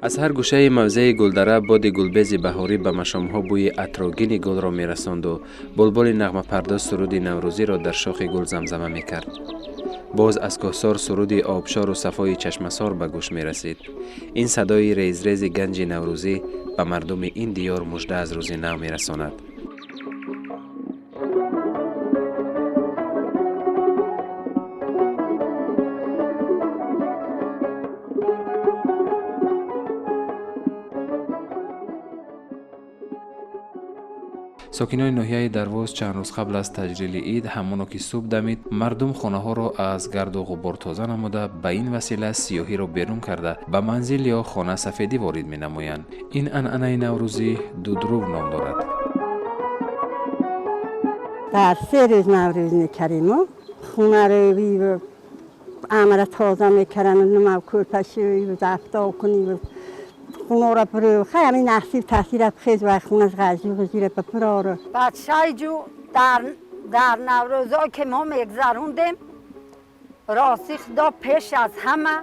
Аз ҳар гӯшаи мавзеи Гулдара боди гулбези баҳорӣ ба машомҳо бӯи атрогини гулро мерасонду булбули нағмапардоз суруди наврӯзиро дар шохи гул замзама мекард. Боз аз кӯҳсор суруди обшору сафои чашмасор ба гӯш мерасид. Ин садои резрези ганҷи наврӯзӣ ба мардуми ин диёр мужда аз рӯзи нав мерасонад. Сокинони ноҳияи Дарвоз чанд рӯз қабл аз таҷлили ид, ҳамоно ки субҳ дамид, мардум хонаҳоро аз гарду ғубор тоза намуда, ба ин васила сиёҳиро берун карда, ба манзил ё хона сафедӣ ворид менамоянд. Ин анъанаи наврӯзӣ дудрув ном дорад. Дар 3 рӯз наврӯз мекардему, хонаро амра тоза мекардам, нумав кӯрпашӯй, зафтоб кунӣ, хонора برو خیلی همین نصیب تاثیر خیز و خونه غزی غزیره به پرارو. بچه جو در نوروزا که ما میگذروندیم، راستی خدا پیش از همه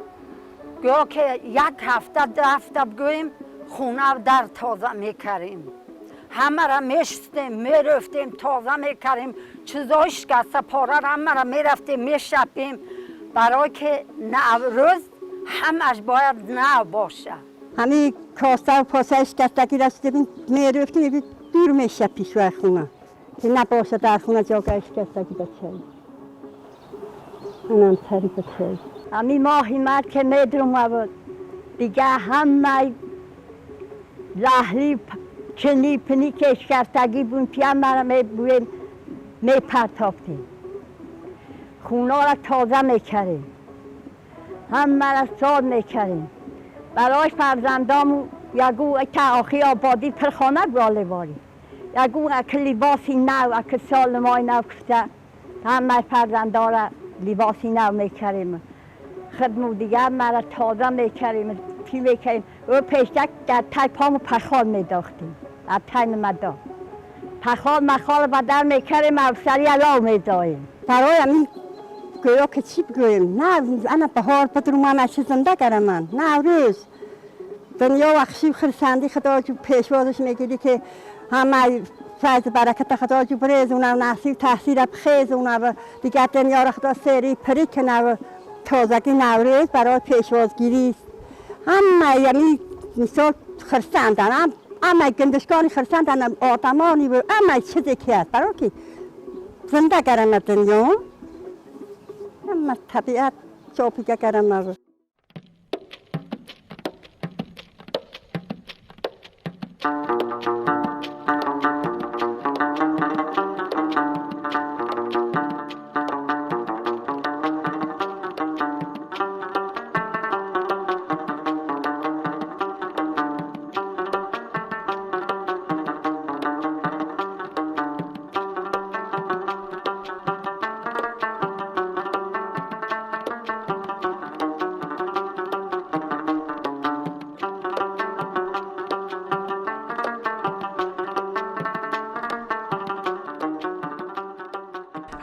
گویا که یک هفته 2 هفته بگوییم خونه در تازه میکردیم، همه را میشستیم میرفتیم تازه میکردیم، چیزای شکسته پاره را همه را میرفتیم میشپیم، برای که نوروز همش باید نو باشه. همین کاسه و پاسه شکستگی رسیده میرفتیم دور میشه پیش خونه که نباشه در خونه جاگه شکستگی بچه منم تری بچه. همین ماهی مرد که میدرم بود دیگه همه لحلی چنی پنی که شکستگی بون پیم مرا میبویم میپرتافتیم، خونه را تازه میکردیم، همه را ساد میکردیم. برای فرزندامو یگو که آخی آبادی پرخانه گاله باری، یگو اک لباسی نو اک سال مای نو کفته، همه فرزندارا لباسی نو میکردیم، خدمو دیگه مرا تازه میکردیم، چی میکردیم. او پیشتک در تای پامو پخال میداختیم، در تای مدا پخال مخال بدر میکردیم، افسری علاو میداییم. برای همین گویا که چی بگویم، نه انا بهار بدرو من چه زنده کردم من نوروز دنیا وخشی خرسندی خدا جو پیشوازش میگیری که همه فیض برکت خدا جو بریزونه و نصیب تحصیل بخیزونه و دیگر دنیا را خدا سری پری کنه و تازگی نوروز برای پیشوازگیری است. همه یعنی مثال خرسندن، همه گندشگانی خرسندن، آدمانی و همه چیزی که هست برای که زنده کردم دنیا، همه طبیعت چاپیگه کردم.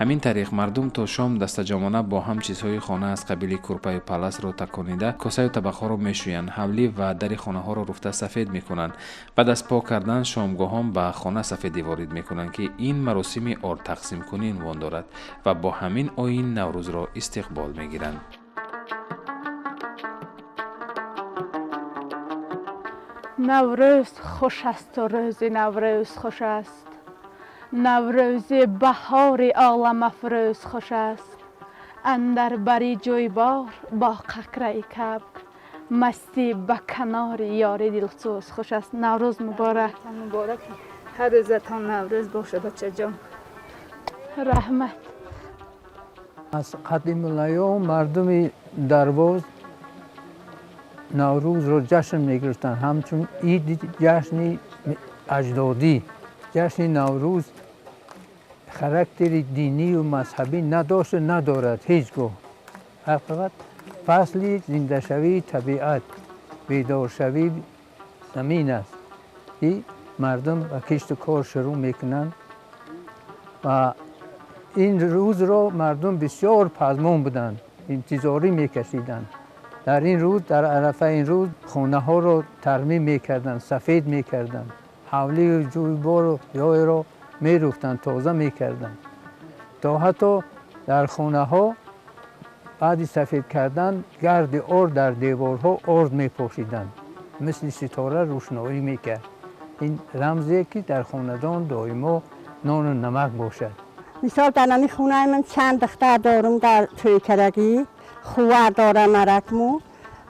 Ҳамин тариқ мардум то шом дастаҷамона бо ҳам чизҳои хона аз қабили курпаю паласро таконида, косаю табақҳоро мешӯянд, ҳавлӣ ва дари хонаҳоро руфта сафед мекунанд. Баъд аз пок кардан шомгоҳон ба хона сафедӣ ворид мекунанд, ки ин маросими ортақсимкунӣ унвон дорад ва бо ҳамин оин наврӯзро истиқбол мегиранд. Наврӯз хуш асту рӯзи наврӯз хуш аст, наврӯзи баҳори оламафрӯз хуш аст. Андар бари ҷӯйбор бо қакраи кабк, мастӣ ба канори ёри дилсӯз хуш аст. Наврӯз муборак. Муборак, ҳар рӯзатон наврӯз бошад, бачаҷон. Раҳмат. Аз қадимулайём мардуми Дарвоз наврӯзро ҷашн мегирифтанд, ҳамчун иди ҷашни аҷдодӣ. Ҷашни Наврӯз характери динию мазҳабӣ надошту надорад ҳеҷ гоҳ. Фақат фасли зиндашавии табиат, бедоршавии замин аст, ки мардум ба кишту кор шурӯъ мекунанд ва ин рӯзро мардум бисёр пазмон буданд, интизорӣ мекашиданд. Дар ин рӯз, дар арафаи ин рӯз хонаҳоро тармим мекарданд, сафед мекарданд, ҳавлию ҷӯйбору ҷойро мерӯфтанд, тоза мекарданд. То ҳатто дар хонаҳо баъди сафед кардан гарди орд дар деворҳо орд мепошиданд, мисли ситора рӯшноӣ мекард. Ин рамзе ки дар хонадон доимо нону намак бошад. Мисол дар ҳамин хонаи ман чанд духтар дорам дар тӯйкарагӣ, хувар дорам маракму,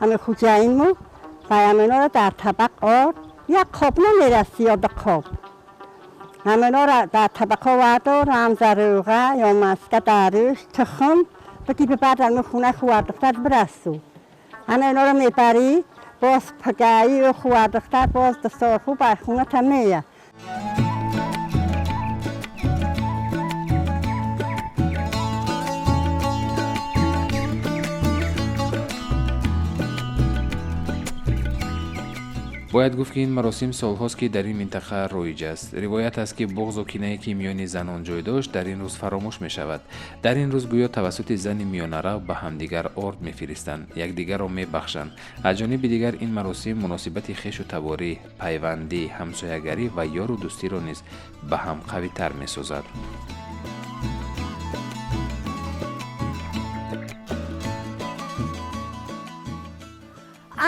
ҳамин хуҷаинму, ва ҳаминҳоро дар табақ орд, як қоб намерасӣ ё ду қоб. Ҳаминҳоро дар табақҳо вардор, рамза рӯға ё маска дар рӯш, тухм, бигӣ бибар дар ҳамин хонаи хувардухтар бирасу. Ана инҳоро мебарӣ, боз пагаию хувардухтар боз дастархӯ бар хоната мея. Бояд гуфт, ки ин маросим солҳост, ки дар ин минтақа роиҷ аст. Ривоят аст, ки буғзу кинае, ки миёни занон ҷой дошт, дар ин рӯз фаромӯш мешавад. Дар ин рӯз гӯё тавассути зани миёнарав ба ҳамдигар орд мефиристанд, якдигарро мебахшанд. Аз ҷониби дигар ин маросим муносибати хешу таборӣ, пайвандӣ, ҳамсоягарӣ ва ёру дӯстиро низ ба ҳам қавитар месозад.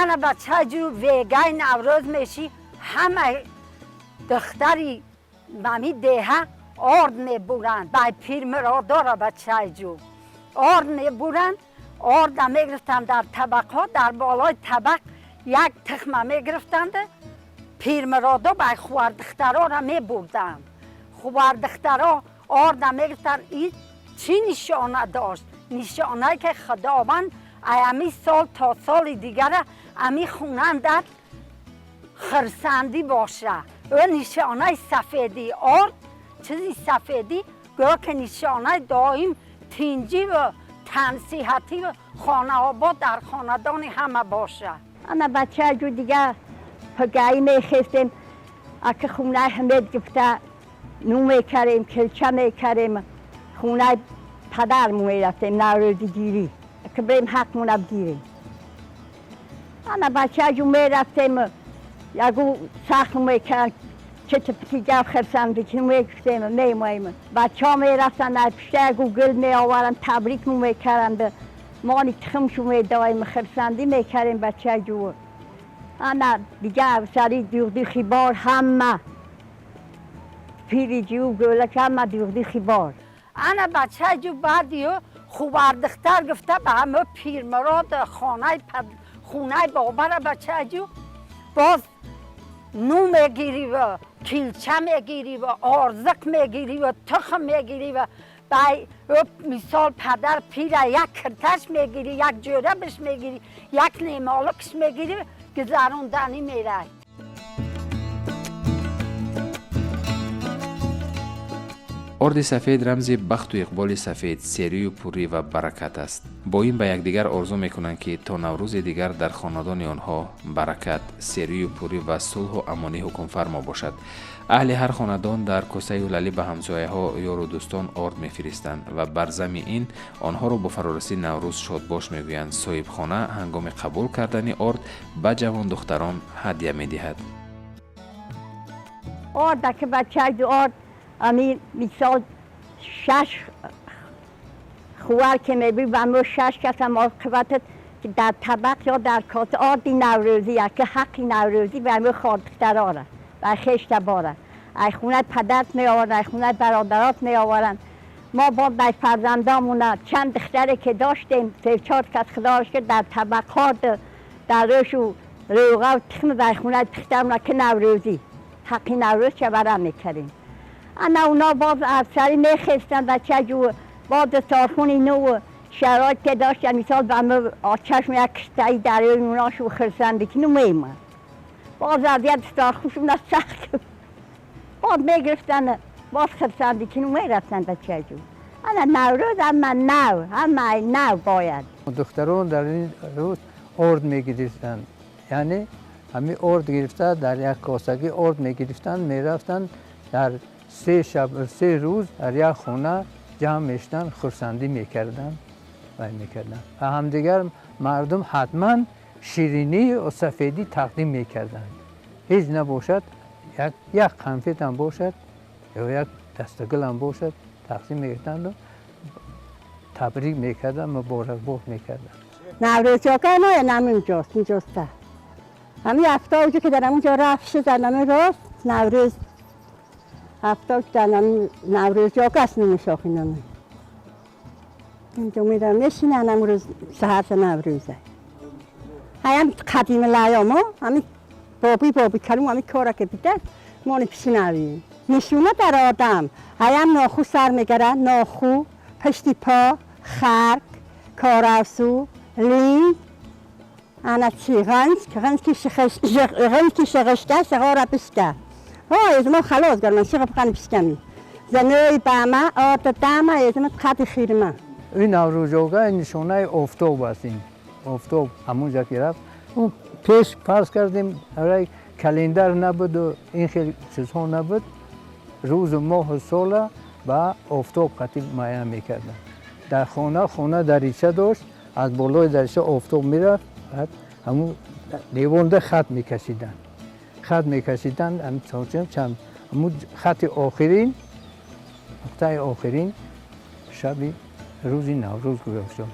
Ана бачаҷу вегай Наврӯз меши, ҳама духтари мами деҳа орд мебуранд бай пирмиродора. Бачаҷу орд мебуранд, орда мегирифтанд дар табақҳо, дар болои табақ як тухма мегирифтанд, пирмиродо бай хувардухтарора мебурданд. Хувардухтаро орда мегирифтанд. Ин чӣ нишона дошт? Нишонае ки Худованд ами сол то соли дигара ами хунандат хирсандӣ боша. Ӯ нишонаи сафедӣ орд, чизи сафедӣ гӯё ки нишонаи доим тинҷӣ ва тансиҳатӣ ва хонаобод дар хонадони ҳама боша. Ана бачаҷу дигар пагаӣ мехестем, аки хонаи ҳамед гифта нун мекарем, килча мекарем, хонаи падармон мерафтем наврӯзигирӣ, ки бирем ҳақмона бигирем. Ана бачаҷу мерафтем, ягу сахм мекард, чити гап хирсанди ки мегуфтем, мемоем. Бачаҳо мерафтанд аз пушта, ягу гул меоваранд, табрик мекарданд, мони тухмшу медоем, хирсандӣ мекардем бачаҷу. Ана дигар сари дюғди хибор ҳама пири ҷӯ гӯлак ҳама дюғди хибор. Ана бачаҷу баъдиё хувардухтар гуфта ба ҳама пирмирод хонаи бобара бачаҷу боз ну мегирӣ ва килча мегирӣ ва орзиқ мегирӣ ва тухм мегирӣ ва бай мисол падар пира як кирташ мегирӣ, як ҷӯрабаш мегирӣ, як немолукш мегирӣ, гузаронданӣ мерай. Орди сафед рамзи бахту иқболи сафед, серию пуррӣ ва баракат аст. Бо ин ба якдигар орзу мекунанд, ки то наврӯзи дигар дар хонадони онҳо баракат, серию пуррӣ ва сулҳу амонӣ ҳукмфармо бошад. Аҳли ҳар хонадон дар косаю лалӣ ба ҳамсояҳо, ёру дӯстон орд мефиристанд ва бар зами ин онҳоро бо фарорасии Наврӯз шодбош мегӯянд. Соҳибхона ҳангоми қабул кардани орд ба ҷавондухтарон ҳадя медиҳад. Орда ки бачаҷу орд ами мисол шаш хувар ки мебӣ ба мо шаш каса муоқибатат ки дар табақ ё дар коса орди наврӯзӣ ки ҳаққи наврӯзӣ ба мо хордухтарора, ба хештабора ай хонаи падарат меоваранд, ай хонаи бародарот меоваранд. Мо боз дай фарзандомона чанд духтаре ки доштем, се чор кас, худоро шукр, дар табақҳо дар рӯшу рӯға тухм дар хонаи духтармона ки наврӯзӣ ҳаққи наврӯз чабара мекардем. Ана اونا باز افسری میخستن بچه جو باز دستارخونی نو شرایط که داشتن، مثال به همه چشم یک کشتایی در اوناشو خرسنده که نو میمد، باز از یک دستارخونشون از سخت باز میگرفتن، باز خرسنده که نو میرفتن بچه جو. انا نوروز اما نو اما نو باید. Духтарон дар ин рӯз орд мегирифтанд, яъне ҳамин орд гирифта дар як косагӣ орд мегирифтанд, мерафтанд, дар се шаб, 3 рӯз дар як хона ҷамъ мешуданд, хурсандӣ мекарданд. вай мекарданд. Ба ҳамдигар мардум ҳатман ширинӣ ва сафедӣ тақдим мекарданд. Ҳеҷ набошад, як конфетам бошад ё як дастагулам бошад, тақдим мекарданд, табрик мекарданд, муборакбод мекарданд. Наврӯзҷога мо наминҷост, инҷоста. Ҳамин ҳафтаоҷо ки дар ҳамонҷо рафт шуд, дар ҳамин рост Наврӯз ҳафтаоҷ дар ҳамин Наврӯзҷога аст, номи номи. Инҷо мерам мешинан ҳамун рӯз саҳарша Наврӯза. Ҳаям қадими лаёмо, ҳамин боби калум ҳамин кора ки бидад, мони пишинавем. Нишуна дар одам, ҳаям ноху сар мегара, ноху, пашти по, харк, коравсу, линг, ана чи, ғанҷ, ғанҷ ки шағашта, шағора пишка. Ҳо, из мо халос гарман, шиға фақан пишками. Занои бама, орда дама, из мо қади хирма. Ин Наврӯзҷога нишонаи офтоб аст. Ин офтоб ҳамонҷа ки рафт, пеш фарз кардем, календар набуду ин хел чизҳо набуд, рӯзу моҳу сола ба офтоб қатъи муайян мекарданд. Дар хона дарича дошт, аз болои дарича офтоб мерафт, баъд ҳамун девонда хат мекашиданд, хат мекашиданд, чанд ҳамун хати охирин, нуқтаи охирин шаби рӯзи Наврӯз гузошта.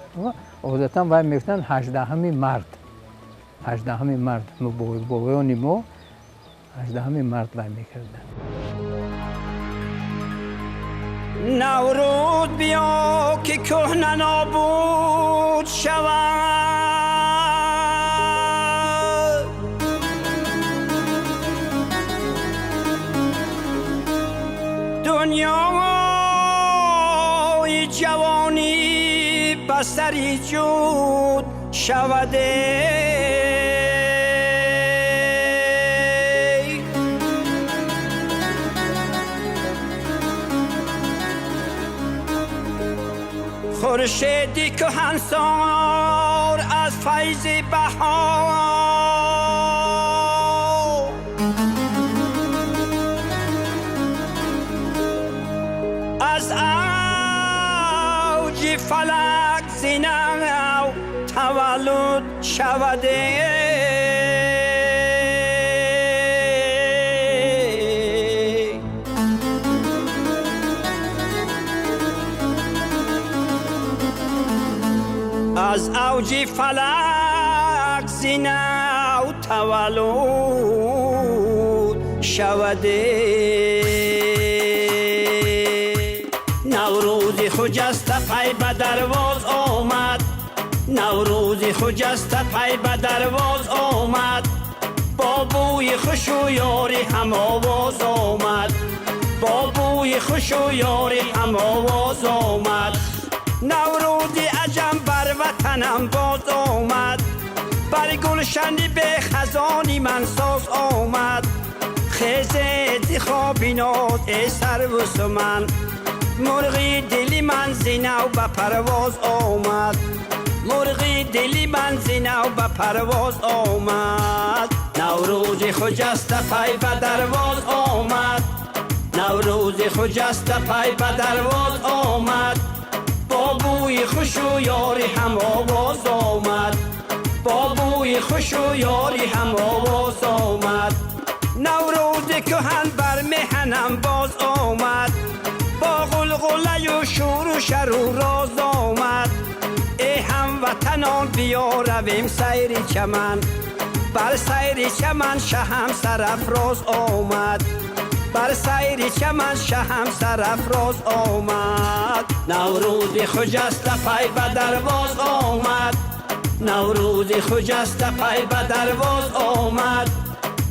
Одатан вай мегуфтанд 18 март, 18 март, бобоёни мо 18 март вай мекарданд. Наврӯз биё ки кӯҳна нобуд шавад, дунёи ҷавонӣ ба сари ҷуд шавад. Хуршеди кӯҳансор аз файзи баҳор аз авҷи фалак зинав таваллуд шавад. Аз авҷи фалак зинав таваллуд шавад. Наврӯзи хуҷаста пай ба дарвоз омад, Наврӯзи хуҷаста пай ба дарвоз омад, бо бӯи хушу ёри ҳамовоз омад, бо бӯи хушу ёри ҳамовоз омад. Наврӯзи аҷам бар ватанам боз омад, бар гулшани бехазони ман соз омад. Хезед хоби ноз эй сарву суман, мурғи дили ман зинав ба парвоз омад, мурғи дили ман зинав ба парвоз омад. Наврӯзи хуҷаста пай ба дарвоз омад, Наврӯзи хуҷаста пай ба дарвоз омад, бо бӯи хушу ёри ҳамовоз омад, бо бӯи хушу ёри ҳамовоз омад. Наврӯзи кӯҳан бар меҳанам боз омад, бо ғулғулаю шӯру шару роз омад. Эй ҳамватанон биё равем сайри чаман, бар сайри чаман шаҳам сарафроз омад, бар сайри чаман шаҳам сарафроз омад. Наврӯзи хуҷаста пай ба дарвоз омад, Наврӯзи хуҷаста пай ба дарвоз омад,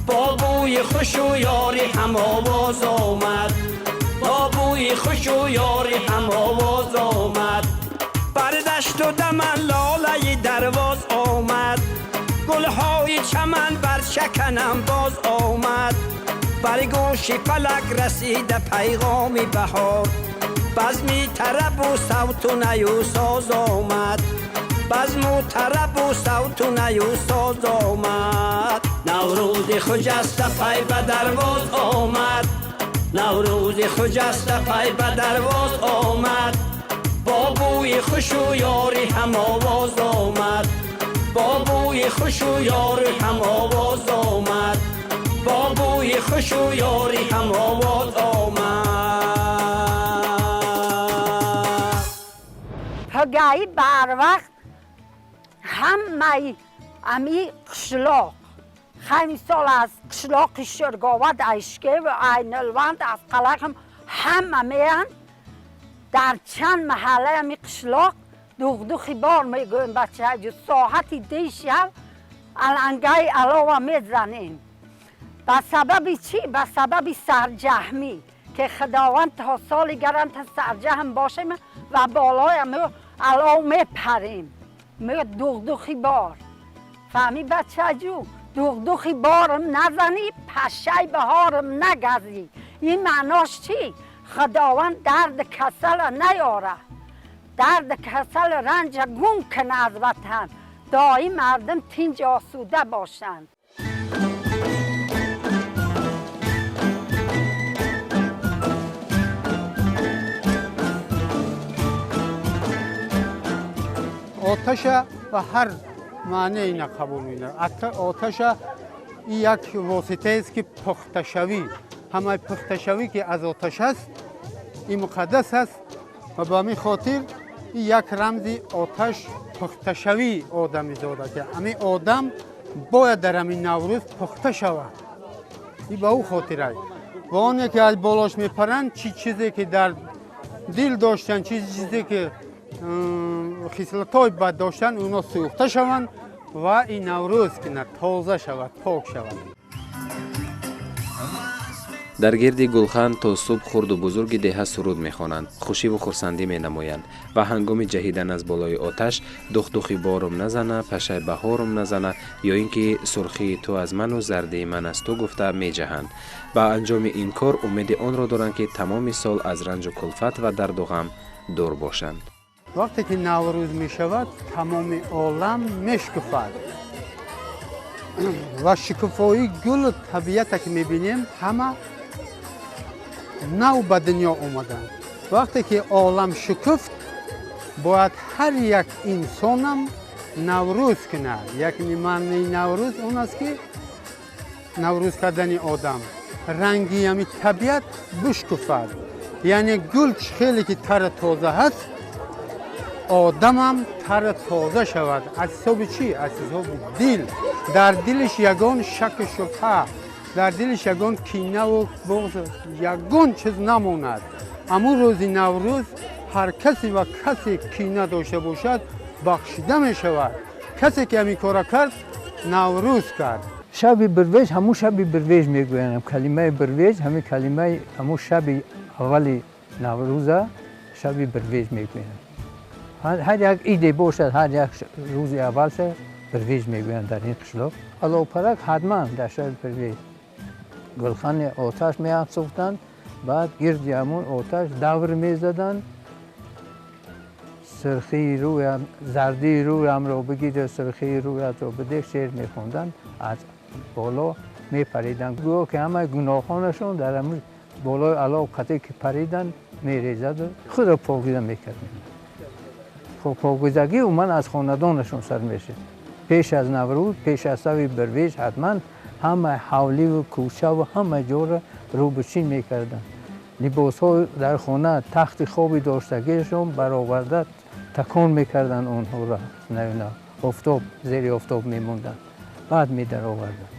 бо бӯи хушу ёри ҳамовоз омад, бо бӯи хушу ёри ҳамовоз омад. Бар дашту даман лолаи дарвоз омад, гулҳои чаман бар чаканам боз омад. Бар гӯши фалак расида пайғоми баҳор, базми тарабу савту наю соз омад, базму тарабу савту наю соз омад. Наврӯзи хуҷаста пай ба дарвоз омад, Наврӯзи хуҷаста пай ба дарвоз омад, Бо бӯи хушу ёри ҳамовоз омад, бо бӯи хушу ёри ҳамовоз омад, бо бӯи хушу ёри ҳамовоз омад. Пагаи барвақт ҳамаи ами қишлоқ хай мисол аз қишлоқи Ширговад, Айшкев, Айнилванд, аз Қалақам ҳама меянд дар чанд маҳаллаи ами қишлоқ дуғдухи бор мегӯем. Бачаҷу соати 2 шаб алангаи алова мезанем. Ба сабаби чӣ? Ба сабаби сарҷаҳмӣ, ки Худованд то соли гаранта сарҷаҳм бошем ва болои алов мепарем. Дуғдухи бор фаҳмӣ, бачаҷу? Дуғдухи борам назанӣ, пашшаи баҳорам нагазӣ. Ин маънош чӣ? Худованд дарди касала наёра, дарди касал ранҷа гум кана аз ватан, доим мардум тинҷ осуда бошанд. Оташа ба ҳар маъне ина қабул мекунад. Оташа як воситаест, ки пухташавӣ, ҳамаи пухташавӣ, ки аз оташ аст, ин муқаддас аст ва ба ҳамин хотир ин як рамзи оташ пухташавии одамизода, ки ҳамин одам бояд дар ҳамин Наврӯз пухта шавад. Ин ба ӯ хотир аст. Ва оне ки аз болош мепаранд, чӣ чизе ки дар дил доштанд, чӣ чизе ки хислатҳои бад доштанд, онҳо сӯхта шаванд ва ин Наврӯз кунад, тоза шавад, пок шавад. Дар гирди гулхан то субҳ хурду бузурги деҳа суруд мехонанд, хушиву хурсандӣ менамоянд ва ҳангоми ҷаҳидан аз болои оташ духдухи борум назана, пашшаи баҳорум назана ё ин ки сурхии ту аз ману зардии ман аз ту гуфта меҷаҳанд. Ба анҷоми ин кор умеди онро доранд, ки тамоми сол аз ранҷу кулфат ва дарду ғам дур бошанд. Вақте ки Наврӯз мешавад, тамоми олам мешукуфад ва шукуфоии гулу табиата ки мебинем, ҳама нав ба дунё омаданд. Вақте ки олам шукуфт, бояд ҳар як инсонам Наврӯз кунад. Якни маънии Наврӯз он аст, ки Наврӯз кардани одам ранги ҳами табиат бишкуфад, яъне гул чӣ хеле ки тару тоза ҳаст, одамам тару тоза шавад. Аз ҳисоби чӣ? Аз ҳисоби дил. Дар дилиш ягон шаку шубҳа, дар дилиш ягон кинаву буғз, ягон чиз намонад. Ҳамун рӯзи Наврӯз ҳар касе ва касе кина дошта бошад, бахшида мешавад. Касе ки ҳамин кора кард, Наврӯз кард. Шаби Бирвеж, ҳамун шаби Бирвеж мегӯянд. Калимаи Бирвеж, ҳамин калимаи ҳамун шаби аввали Наврӯза шаби Бирвеж мегӯянд. Ҳар як иде бошад, ҳар як рӯзи аввалша Бирвеж мегӯянд дар ин қишлоқ. Аловпарак ҳатман дар шаби Бирвеж гулхани оташ меафсӯхтанд, баъд гирди ҳамун оташ давр мезаданд. Сурхии рӯям, зардии рӯямро бигир, сурхии рӯятро бидеҳ, шеър мехонданд, аз боло мепариданд. Гӯё ки ҳамаи гуноҳонашон дар ҳамун болои алов қатъе ки париданд мерезаду худро покиза мекарданд. Покизагӣ умуман аз хонадонашон сар мешуд. Пеш аз Наврӯз, пеш аз шаби Бирвеж ҳатман ҳама ҳавливу кӯчаву ҳама ҷоро рӯбучин мекарданд. Либосҳо дар хона, тахти хоби доштагиашон бароварда такон мекарданд онҳоро, на офтоб, зери офтоб мемонданд, баъд медароварданд.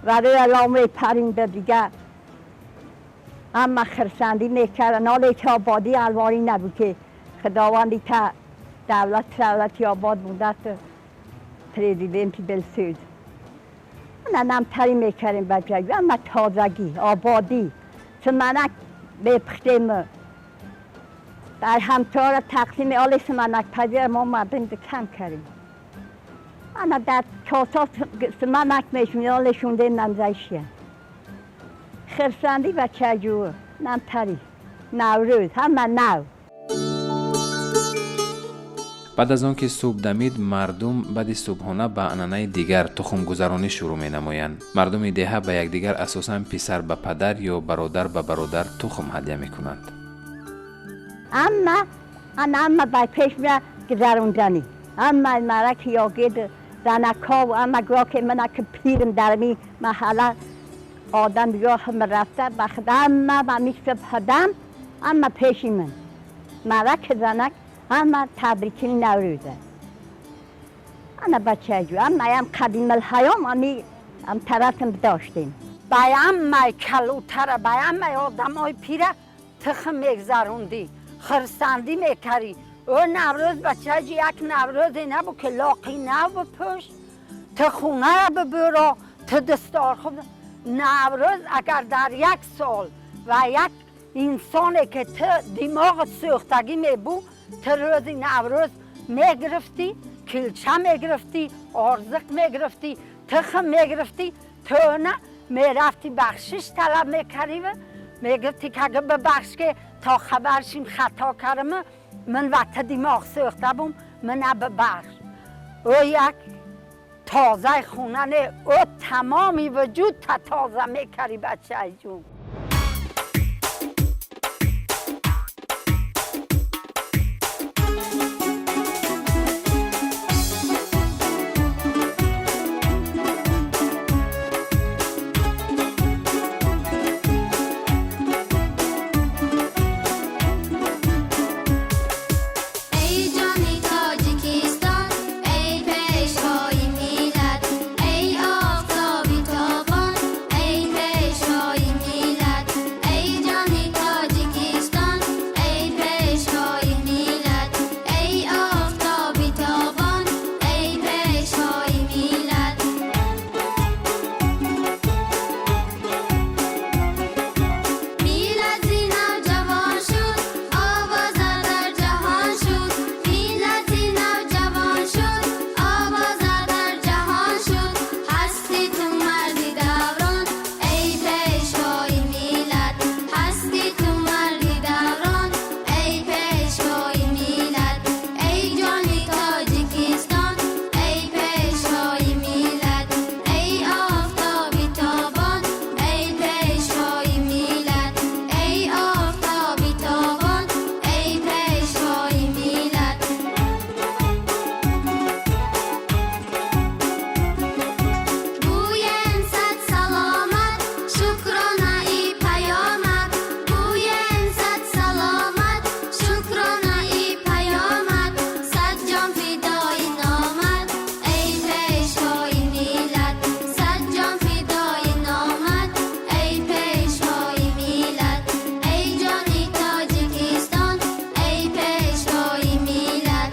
برای الان میپریم به دیگه اما خرسندی میکردن. حالا که آبادی الواری نبود که خداوندی که دولت دولتی آباد بوده پرزیدنتی بلسود نه نمتری میکردیم بچه، اما تازگی آبادی سمنک بپختیم در همتار تقسیم آل سمنک پذیر ما مردم کم کردیم. انا در کاسا سمنک میشون آلشونده نمزایشیه خرسندی بچه جو نمتری نوروز همه نو. Баъд аз он ки субҳ дамид, мардум баъди субҳона ба анъанаи дигар тухмгузаронӣ шурӯъ менамоянд. Мардуми деҳа ба якдигар, асосан писар ба падар ё бародар ба бародар, тухм ҳадя мекунанд. Амма ана амма ба пеш мя гузарондани амма мараки ёгид занаков амма гӯё ки мана ки пирм дар ми маҳалла одам ёҳм рафта ба худа амма ба мисл падам амма пеши ман мараки занак амма табрикини Наврӯза ана бачаҷу аммаям қадималҳаём ами ам тарафам доштем. Ба аммаи калутара, ба аммаи одамои пира тухм мегзарондӣ, хурсандӣ мекардӣ. Ӯ Наврӯз, бачаҷи, як Наврӯзе набуд ки лоқи нав бипӯш, ту хунара бибӯро, ту дасторхӯб. Наврӯз агар дар як сол ва як инсоне ки ту димоғат сӯхтагӣ мебуд, ту рӯзи Наврӯз мегирифтӣ, килча мегирифтӣ, орзиқ мегирифтӣ, тухм мегирифтӣ, тӯна мерафтӣ, бахшиш талаб мекардӣ, мегуфтӣ ки ага бибахш ки то хабар шим хато кардам ман вақта димоғ сӯхта бум, мана бибахш. Ӯ як тозаи хона не, ӯ тамоми вуҷуд та тоза мекардӣ, бачаи ҷун. Эй ҷони Тоҷикистон, эй пешвои миллат, эй офтоби тобон, эй пешвои миллат. Эй ҷони Тоҷикистон, эй пешвои миллат, эй офтоби тобон, эй пешвои миллат. Миллат зи нав ҷавон шуд, овоза дар ҷаҳон шуд. Миллат зи нав ҷавон шуд, овоза дар ҷаҳон шуд. Ҳасти ту марди даврон, эй пешвои миллат. Ҳасти ту марди даврон, эй пешвои миллат. Эй ҷони Тоҷикистон, эй пешвои миллат, эй офтоби тобон, эй пешвои миллат, эй офтоби тобон, эй пешвои миллат. Гӯем сад саломат, шукронаи паёмат. Гӯем сад саломат, шукронаи паёмат. Сад ҷон фидои номат, эй пешвои миллат. Сад ҷон фидои номат, эй пешвои миллат. Эй ҷони Тоҷикистон, эй пешвои миллат,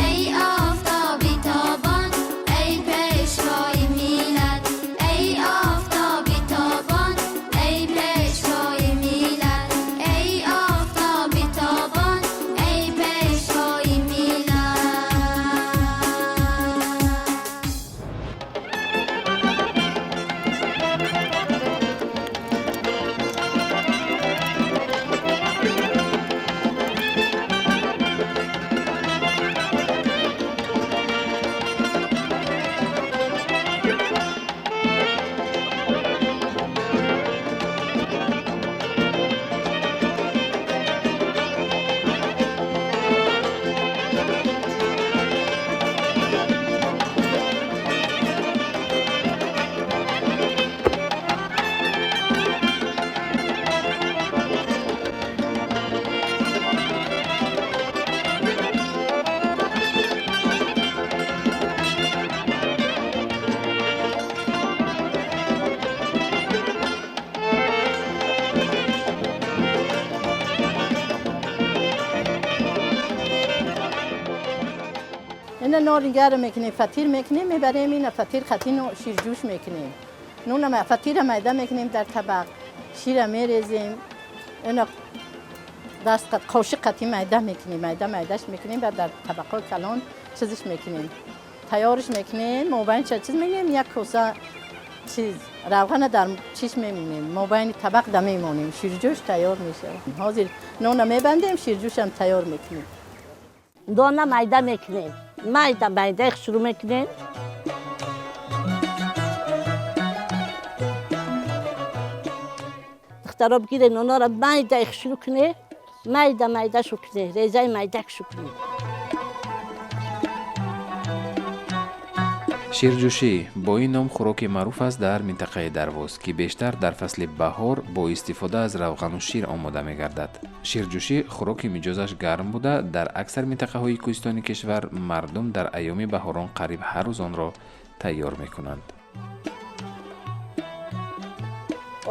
эй офтоби тобон, эй пешвои миллат, эй офтоби тобон, эй пешвои миллат, эй офтоби тобон, эй пешвои миллат. Ина норинга رو میکنیم، فطیر میکنیم، میبریم. اینا فطیر خطی نو شیرجوش میکنیم، نون فطیر میده میکنیم، در طبق شیر میریزیم. اینا دست قد قاشق قطی میده میکنیم، میده میدهش میکنیم، بعد در طبقه کلان چیزش میکنیم، تیارش میکنیم. موبایل چه چیز میگیم، یک کوسه چیز روغن در چیش میمونیم، موبایل طبق ده میمونیم، شیرجوش تیار میشه. حاضر نون میبندیم، شیرجوش هم تیار میکنیم. Дона майда мекунем. Майда майда шурӯъ мекунем. Духтаро бигирен онора майда шурӯъ кунед, майда майда шу кунед, резаи майда шу кунед. Ширҷӯшӣ бо ин ном хӯроки маъруф аст дар минтақаи Дарвоз, ки бештар дар фасли баҳор бо истифода аз равғану шир омода мегардад. Ширҷӯшӣ хӯроки миҷозаш гарм буда, дар аксар минтақаҳои кӯҳистони кишвар мардум дар айёми баҳорон қариб ҳар рӯз онро тайёр мекунанд.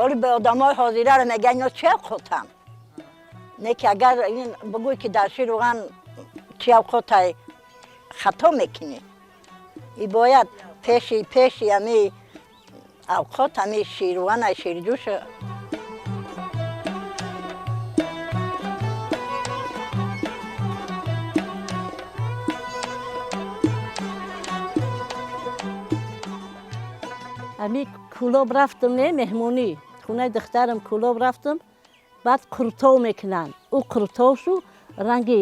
Оли ба одамои ҳозираро мегӯянд, ино чи авқотанд? Не ки агар ин бигӯй ки дар шир равған чи авқотай, хато мекунӣ. И бояд пеши пеши ами авқот ами ширвана ширҷӯш. Ами Кӯлоб рафтам, не меҳмонӣ, хонаи духтарам Кӯлоб рафтам, баъд қуртов мекунанд. Ӯ қуртовшу ранги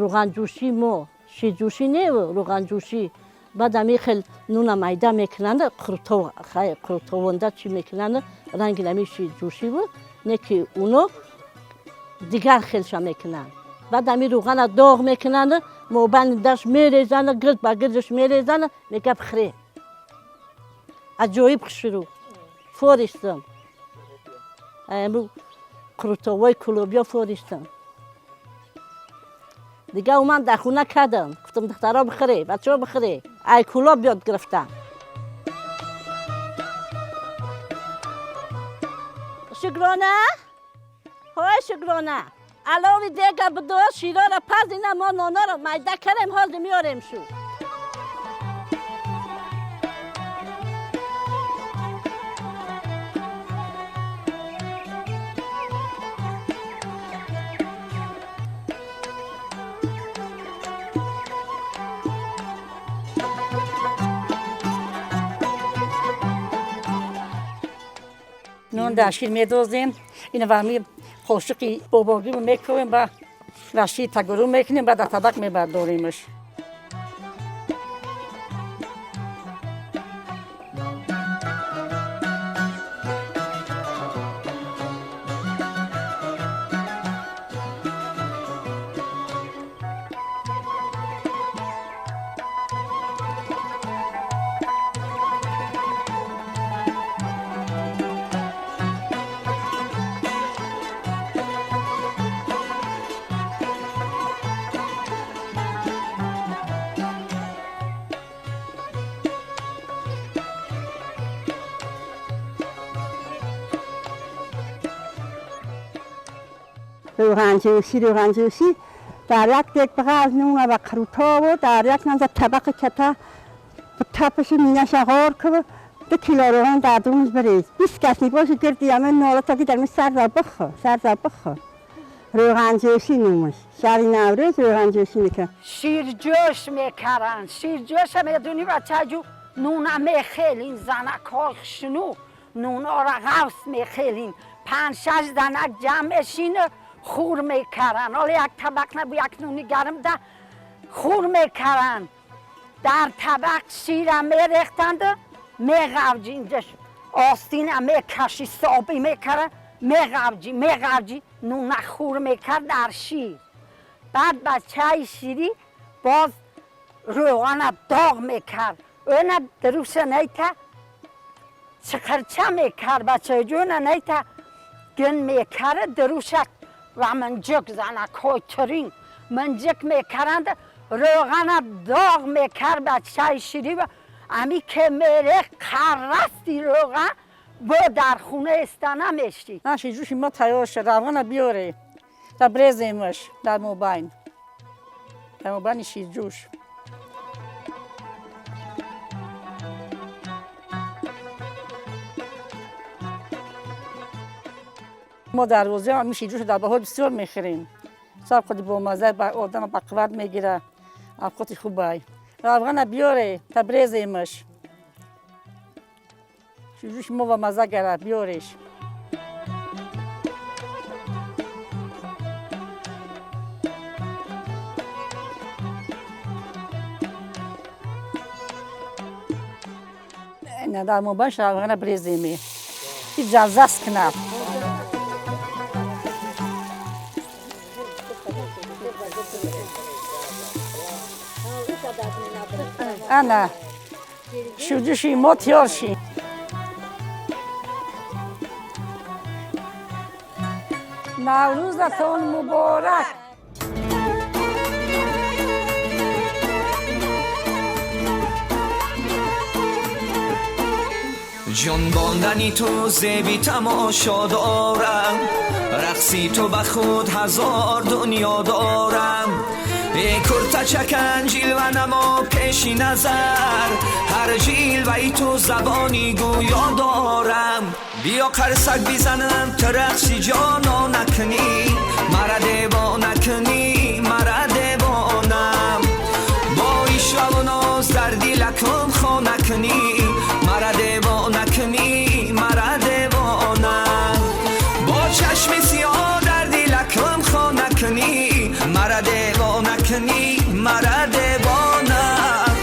руғанҷӯшӣ мо ширҷӯшӣ не, руғанҷӯшӣ. Баъд ами хел нуна майда мекунанд, қуртов қуртовонда чӣ мекунанд, ранги ами ширҷӯшӣ буд, не ки уно дигар хелша мекунанд. Баъд ами руғана доғ мекунанд, мобайни даш мерезанд, гирд ба гирдаш мерезанд, мега бихӯре. Аҷоиб хушрӯ фористам. Аму қуртовои кӯлобиё фористам. Дига ман дар хона кардам, гуфтам духтаро бихӯре, бачаҳо бихӯре. Ай Кӯлоб ёд гирифтам. Шукрона, ҳой Шукрона, алови дега бидо, широра паз, ина мо нонаро майда кардем, ҳозир меорем шу. Нон дар шир медозем, ина вами қошиқи бобогиро мекӯем, ба шир тагуру мекунем, баъд дар табақ мебардоримаш. روغنجوشی روغنجوشی در یک دیگ بغز نون و قروتا و در یک نزد طبق کته تپش مینش غار که 2 کیلو روغن در دونش بریز 20 کس نیباشه گردی همه ناله تا که در می سر را بخور سر را بخور. روغنجوشی نومش شب نوروز روغنجوشی میکنن. شیرجوش میکردن. شیرجوش میدونی بچه جو نونه میخیلین، زنک ها شنو نونا را غوص میخیلین، 5 6 زنک جمع میشین خور میکردن. حالا یک طبق نبود، یک نونی گرم ده خور میکردن. در طبق شیر میریختند، میغوجی اینجا آستین میکشی صابی میکرد، میغوجی میغوجی نون خور میکرد در شیر. بعد بچه شیری باز روغن داغ میکرد، اون دروش نیته چقرچه میکرد، بچه جون نیته گن میکرد دروش و منجک زنک های ترین منجک میکرند، روغن داغ میکرد بچه شیری و امی که میره قرستی روغن با در خونه استانه میشتی. نه شیرجوشی ما تیار شد، روغن بیاره تا بریزیمش در موبایل، در موبایل شیرجوش. ما در روزه هم شیرجوش در بهار بسیار میخوریم. سب خود با مزه با آدم با قوت میگیره، اوقات خوبه. روغن بیاره تا بریزیمش. شیرجوش ما با مزه گره بیارش. Ина дар мобайнш равғана бреземи, ки ҷаззас кунад. Ана ширҷӯши мо тиёр шид. Наврӯзатон муборак! Ҷунбондани ту зеби тамошо дорам, рақси ту ба худ ҳазор дунё дорам. Э куртачакан, ҷилва намо пеши назар, ҳар ҷилваи ту забони гӯё дорам. Биё қарсак бизанам, ту рақси ҷоно накунӣ, мара девона кунӣ, мара девонам. Бо ишваву ноз дар дилакун хона кунӣ, мара девона кунӣ, мара девонам. Бо чашми сиёҳ дар дилакун хона кунӣ, мара девона кунӣ, мара девонам.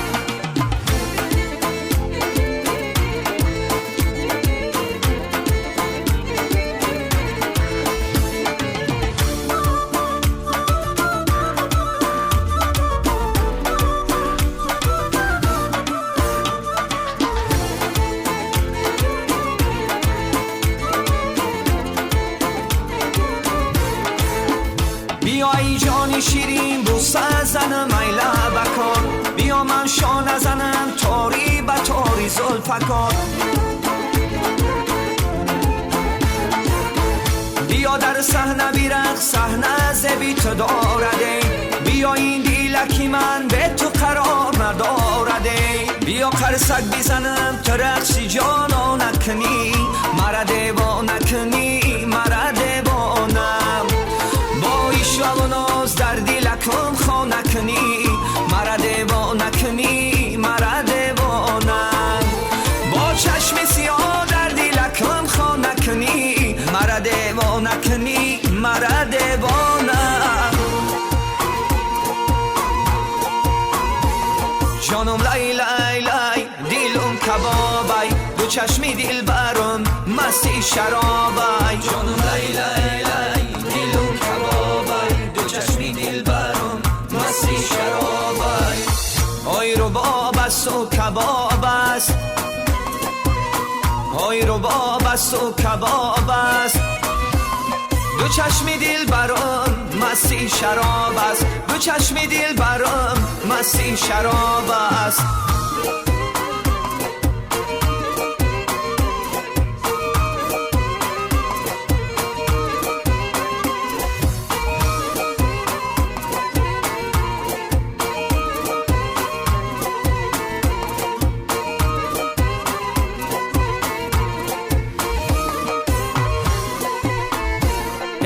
Биё ай ҷони ширин, буса занам, ай лабакон, биё ман шона занам, тори ба тори зулфакон. Биё дар саҳна бирақс, саҳна зеби ту дораде, биё ин дилаки ман бе ту қарор надораде. Биё қарсак бизанам, ту рақси ҷоно накунӣ, мара девона кунӣ, мара девонам. Бо ишваву ноз дар дилакун хона кунӣ, мара девона кунӣ, мара девонам. Бо чашми сиёҳ дар дилакун хона кунӣ, мара девона кунӣ, мара девонам. Ҷонум лай лай лай, дилум кабобай, ду чашми дилбарум масти шаробай. Ҷонум лай лай лай, дилум кабобай, ду чашми дилбарум масти шаробай. Ой рубоб асту кабоб аст, ой рубоб асту кабоб аст, ду чашми дилбарум масти шароб аст, ду чашми дилбарум масти шароб аст.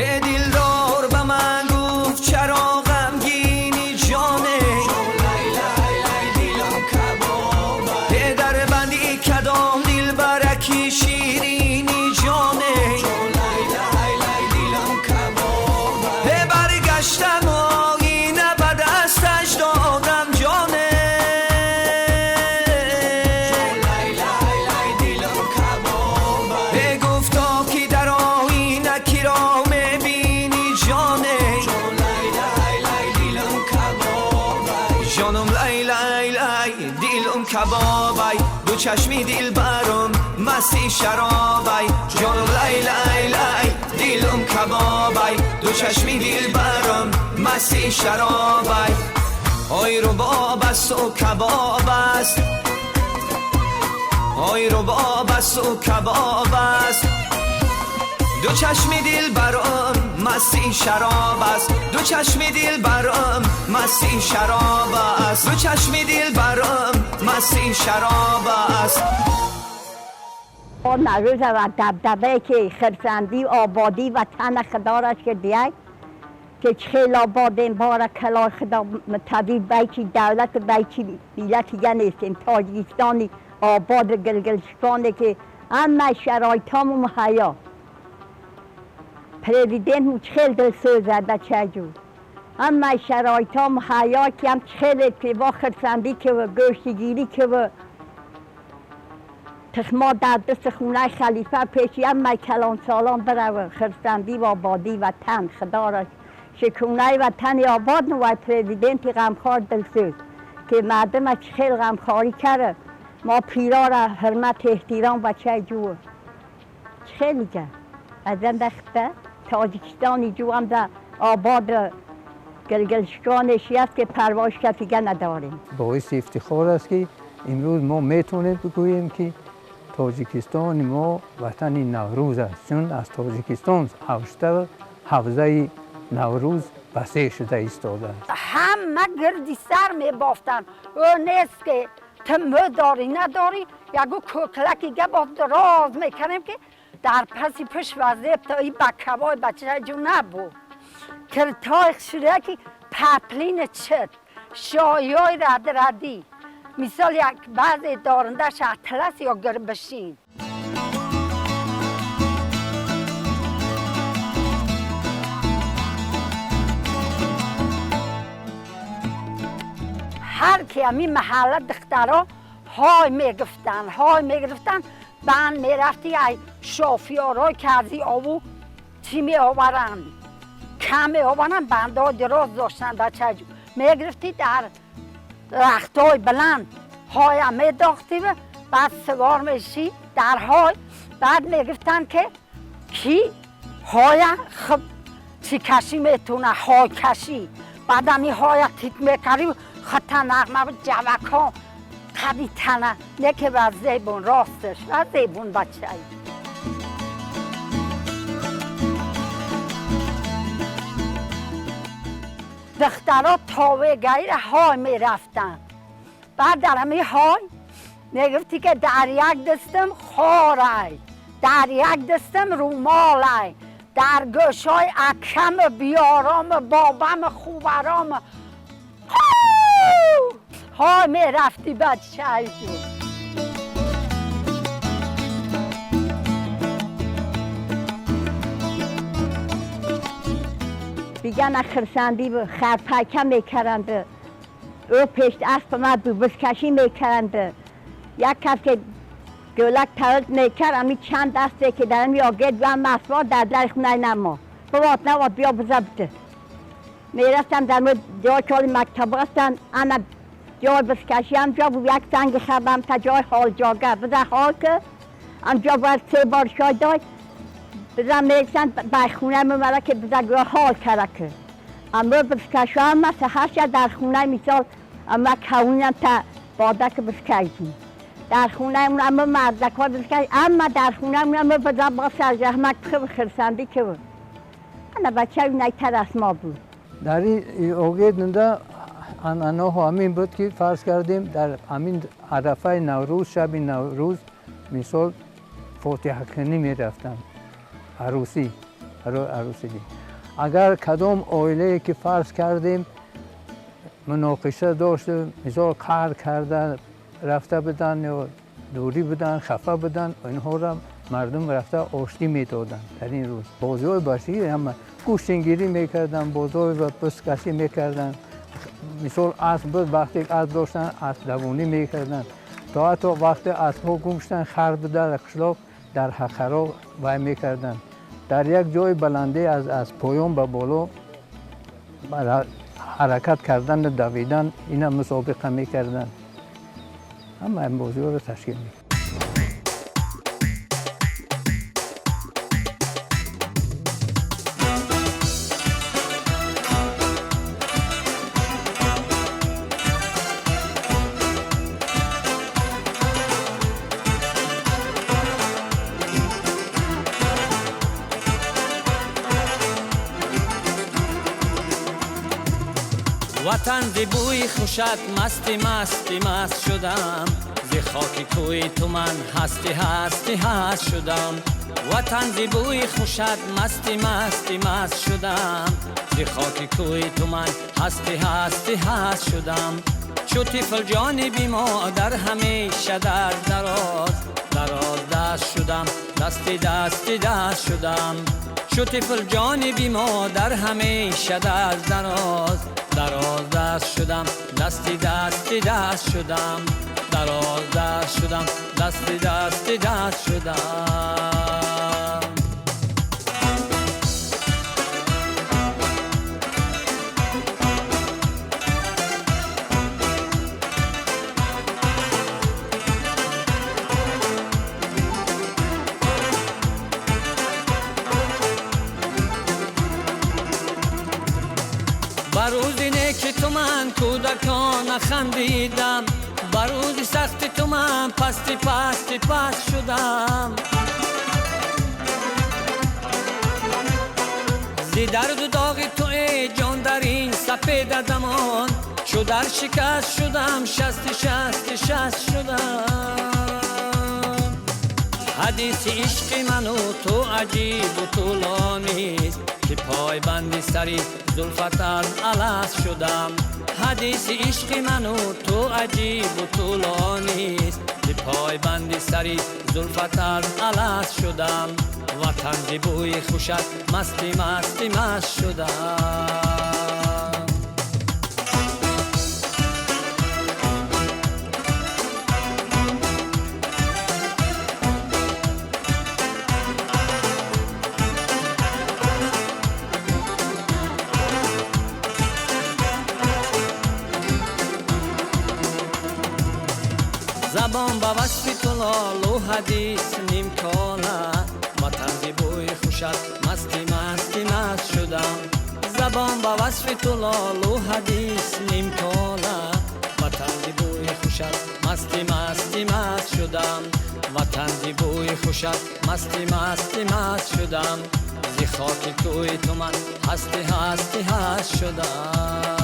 Э дилдор ба ман гуфт, чаро ғамгинӣ ҷоне, э дар банди кадом дилбараки ширини ҷоне. Э баргаштам, оина ба дасташ додам ҷоне. Э гуфто ки дар оина киро мебинӣ ҷоне. Ҷонум лай лай лай, дилум кабобай, ду чашми дилбарум масти шаробай. Ҷонум лай лай лай, дилум кабобай, ду чашми дилбарум масти шаробай. Ой рубоб асту кабоб аст, ой рубоб асту кабоб аст, ду чашми дилбарум масти шароб аст, ду чашми дилбарум масти шароб аст, ду чашми дилбарум масти шароб аст. Наврӯз ва дабдабае ки хирсандӣ, ободӣ ватана худо ки диай, ки хеле ободем, баракалло худо табиб байчи давлат байчи миллат дига нестем. Тоҷикистони обод, гилгилшиконе ки ҳама шароитҳамон муҳайё. Президент хеле дилсӯзад, бачаҷу ҳама шароитҳо муҳайё, ки ҳам хеле ки бо хирсандӣ ки гӯштигирӣ ки. تخما در دست خونه خلیفه پیشی هم کلان سالان برو خرسندی و آبادی وطن خدا را شکونه وطن آباد نوای پرزیدنت غمخوار دلسوز که مردم خیلی غمخواری کرد ما پیرا را حرمت احترام بچه جو خیلی کرد از این دخته تاجیکستان جو هم در آباد گلگلشکانشی است که پرواش کسی نداریم. باعث افتخار است که امروز ما میتونیم بگوییم که تاجیکستان ما وطن نوروز است، چون از تاجیکستان حوزه نوروز وسیع شده ایستاده است. همه گردی سر می بافتن، او نیست که تو مو داری نداری، یکو کوکلکی گه دراز میکنیم که در پسی پشت وزیب تا این بکوای بچه جو نبود. کرتای شده که پپلین چت شایای رد ردی مثال یک بعضی دارندش اطلس یا گربشین. هر کی همین محله دخترها های میگفتن های میگرفتن بند میرفتی ای شافیارای که از این آبو چی می آورن کم می آورن بندهای دراز داشتن بچه جو میگرفتی در رختای بلند های هم میداختی و بعد سوار میشی در های بعد میگفتن که کی های خب چی کشی میتونه های کشی بعد همی های تیت میکردی و خطا نغمه و جوک ها قوی تنه نه که بر زیبون راستش و زیبون بچه ای. دخترها تاوه گیر های می رفتن بعد در همی های می گفتی که در یک دستم خاره، در یک دستم روماله، در گوشای اکم بیارام بابم خوبرام های می رفتی بچه ای جو. بیگن خرسندی و خرپکه میکرند، او پشت اسب ما بزکشی میکرند، یک کس که گلک ترد میکرد امی چند دسته که در امی آگید و هم مسوار در در خونه نما بواد نواد بیا بزبده میرفتم در مورد جای که مکتب هستن انا جای بزکشی هم جا بود یک سنگ خبم تا جای حال جاگه بزن حال که هم جا باید 3 بار شای دای بزن میرسن بر خونه میبره که بزن گوه حال کرده که اما بزکشی هم مثل هر در خونه مثال اما کونیم تا بادک بزکشی در خونه اون اما مردک ها بزکشی اما در خونه اون اما بزن با سرجحمک بخه خرسندی که بود انا بچه اون تر از ما بود. در این اوگید анъанаҳо ҳамин буд ки фарз кардем дар ҳамин арафаи Наврӯз, шаби Наврӯз мисол фотиҳакунӣ мерафтанд, арӯсӣ барои арӯсӣ. Агар кадом оилае ки фарз кардем муноқиша дошт, мисол қаҳр карда рафта буданд ё дурӣ буданд, хафа буданд, инҳоро мардум рафта оштӣ медоданд. Дар ин рӯз бозиҳои бачагӣ ҳама гӯштингирӣ мекарданд, бозиҳои бузкашӣ мекарданд. Мисол асп буд, вақте асп доштанд аспдавонӣ мекарданд, то ҳатто вақте аспҳо гум шуданд хар буд дар қишлоқ, дар ҳақаро вай мекарданд. Дар як ҷои баландӣ аз поён ба боло ҳаракат кардану давидан ина мусобиқа мекарданд. Ҳама ин бозиҳоро ташкил мекарданд. وطن ز بوی خوشت مستی مستی مست شدم، ز خاک کوی تو من هستی هستی هست شدم. وطن ز بوی خوشت مستی مستی مست شدم، ز خاک کوی تو من هستی هستی هست شدم. چو طفل جانی بی مادر همیشه در دراز دراز دست شدم، دست Дасти дасти даст шудам. Чу тифл ҷониби модар ҳамеша даст дароз, дароз даст шудам. Дасти дасти даст шудам. Дароз даст шудам. Дасти дасти даст шудам. Ба рӯзи неки ту ман кӯдакона хандидам, ба рӯзи сахти ту ман пасти пасти паст шудам. Зи дарду доғи ту эй ҷон дар ин сапеда замон, чу дар шикаст шудам, шасти шасти шаст шудам. Ҳадиси ишқи ману ту аҷибу тӯлонист, ки пойбанди сари зулфат аз алас шудам. Ҳадиси ишқи ману ту аҷибу тӯлонист, ки пойбанди сари зулфат аз алас шудам. Ватан зи бӯи хушат масти масти маст шудам. Забон ба васфи ту лолу ҳадис нимкола, ватан зи бӯи хушат масти масти маст шудам. Забон ба васфи ту лолу ҳадис нимкола, ватан зи бӯи хушат масти масти маст шудам. Ватан зи бӯи хушат масти масти маст шудам. Зи хоки кӯи ту ман ҳасти ҳасти ҳаст шудам.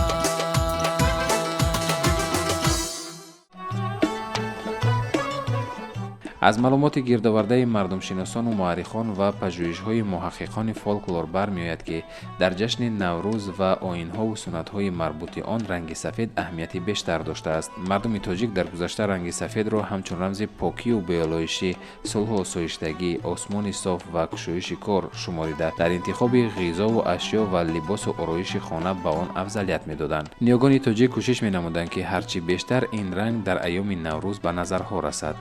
Аз маълумоти гирдовардаи мардумшиносону муаррихон ва пажӯҳишҳои муҳаққиқони фолклор бармеояд, ки дар ҷашни Наврӯз ва оинҳову суннатҳои марбути он ранги сафед аҳамияти бештар доштааст. Мардуми тоҷик дар гузашта ранги сафедро ҳамчун рамзи покию беолоишӣ, сулҳу осоиштагӣ, осмони соф ва кушоиши кор шуморида, дар интихоби ғизову ашё ва либосу ороиши хона ба он афзалият медоданд. Ниёгони тоҷик кӯшиш менамуданд, ки ҳарчи бештар ин ранг дар айёми Наврӯз ба назарҳо расад.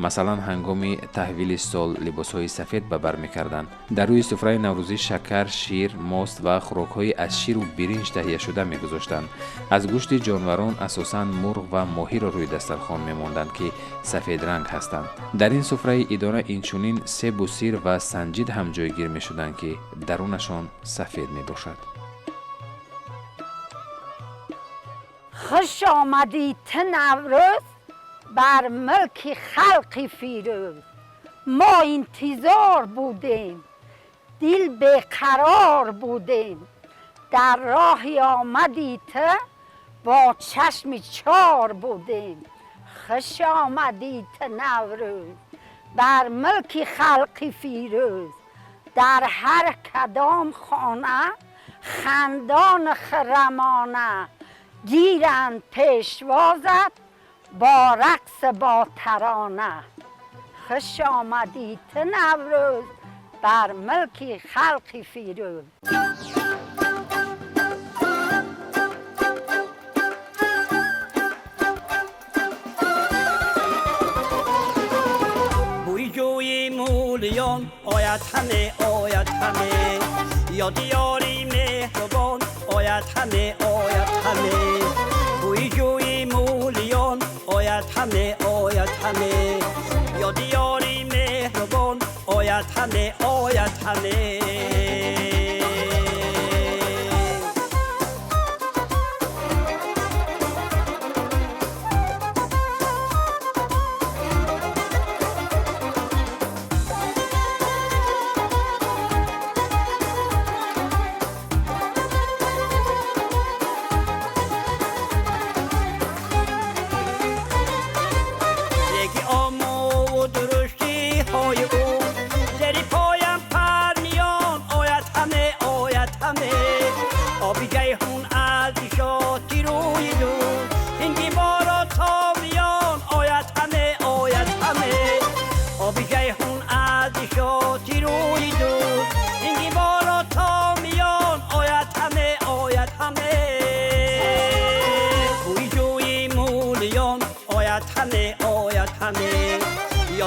Масалан, ҳангоми таҳвили сол либосҳои сафед ба бар мекарданд. Дар рӯи суфраи наврӯзӣ шакар, шир, мост ва хӯрокҳои аз ширу биринҷ таҳияшуда мегузоштанд. Аз гӯшти ҷонварон асосан мурғ ва моҳиро рӯи дастархон мемонданд, ки сафедранг ҳастанд. Дар ин суфраи идона инчунин себу сир ва санҷид ҳам ҷойгир мешуданд, ки дарунашон сафед мебошад. Хуш омадӣ ту Наврӯз бар мулки халқи фирӯз. Мо интизор будем, дил беқарор будем. Дар роҳи омади ту бо чашми чор будем. Хуш омадӣ ту Наврӯз бар мулки халқи фирӯз. Дар ҳар кадом хона хандон хирамона, гиранд пешвозат бо рақс бо тарона. Хуш омадӣ ту Наврӯз бар мулки халқи фирӯз. Бӯи ҷӯи мӯлиён ояд ҳаме, ояд ҳаме, ёди ёри меҳрубон ояд ҳаме, ояд ҳаме. Бӯи ҷӯи мӯлиён ояд ҳаме, ояд ҳаме, ёди ёри меҳрубон ояд ҳаме, ояд ҳаме.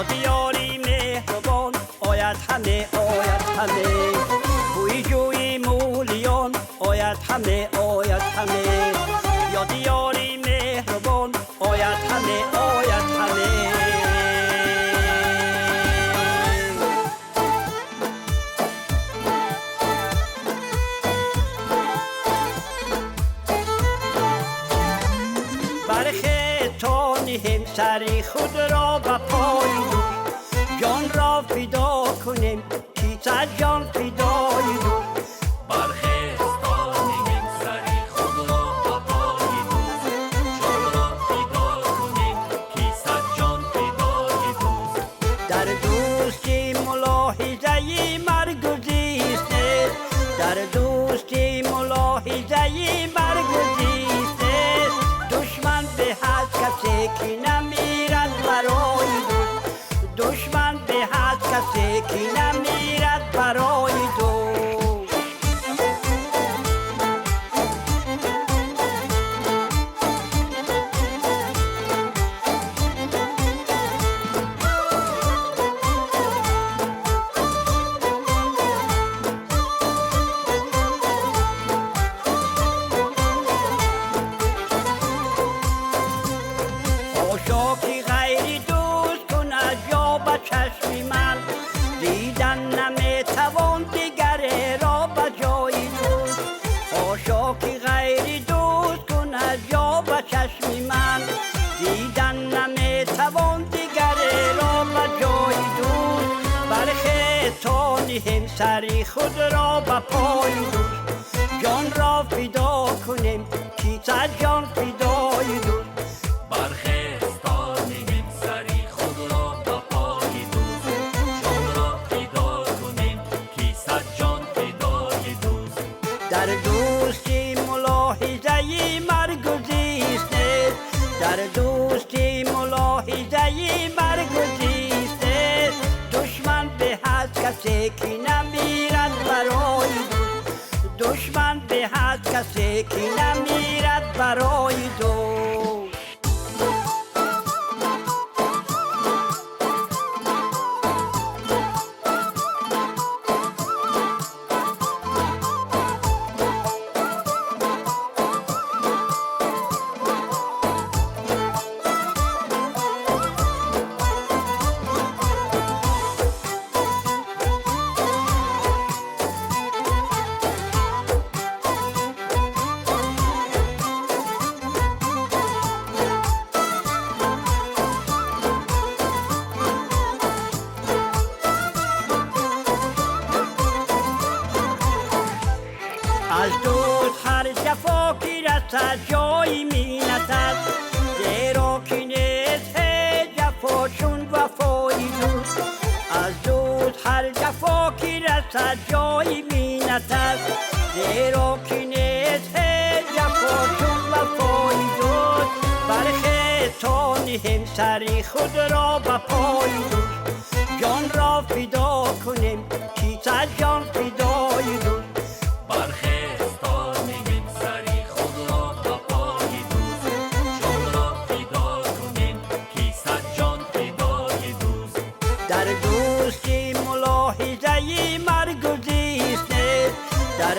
Ёди ёри меҳрубон ояд ҳаме, ояд ҳаме. Бӯи ҷӯи мӯлиён ояд ҳаме, ояд ҳаме. Ёди ёри меҳрубон ояд ҳаме, ояд ҳаме. Бархетонем сари худро ба пои дӯст, ҷон ро фидо кунем, ки сад ҷон фидои дӯст. Бархестонем сари худро ба пои дӯст, ҷон ро фидо кунем, ки сад ҷон фидои дӯст. Дар дӯстӣ мулоҳизаи маргу зист нест, дар дӯстӣ мулоҳизаи маргу зист нест. Душман беҳ аз касе ки намирад барои дӯст, душман беҳ аз касе ки намирад барои дӯст. Ҳошо ки ғайри дӯст кунад ҷо ба чашми ман, дидан наметавон дигареро ба ҷои дӯст. Ҳошо ки ғайри дӯст кунад ҷо ба чашми ман, дидан наметавон дигареро ба ҷои дӯст. Бархетонем сари худро ба пои дӯст, ҷон ро фидо кунем, ки сад ҷон фидои дӯст. Бархестонем сари худро ба пои дӯст, ҷон ро фидо кунем, ки сад ҷон фидои дӯст. Дар дӯстӣ мулоҳизаи маргу зист нест, дар дӯстӣ мулоҳизаи маргу зист нест. Душман беҳ аз касе ки намирад барои дӯст, душман беҳ аз касе ки намирад барои дӯст. Аз дӯст ҳар ҷафо ки расад ҷои миннат аст, зеро ки нест ҳеҷ ҷафо чун вафои дӯст. Аз дӯст ҳар ҷафо ки расад ҷои миннат аст, зеро ки нест ҳеҷ ҷафо чун вафои дӯст. Бархетонем сари худро ба пои дӯст, ҷон ро фидо кунем, ки сад ҷон фидои дӯст. Бархестонем сари худро ба пои дӯст, ҷон ро фидо кунем, ки сад ҷон фидои дӯст. Дар дӯстӣ мулоҳизаи маргу зист нест, дар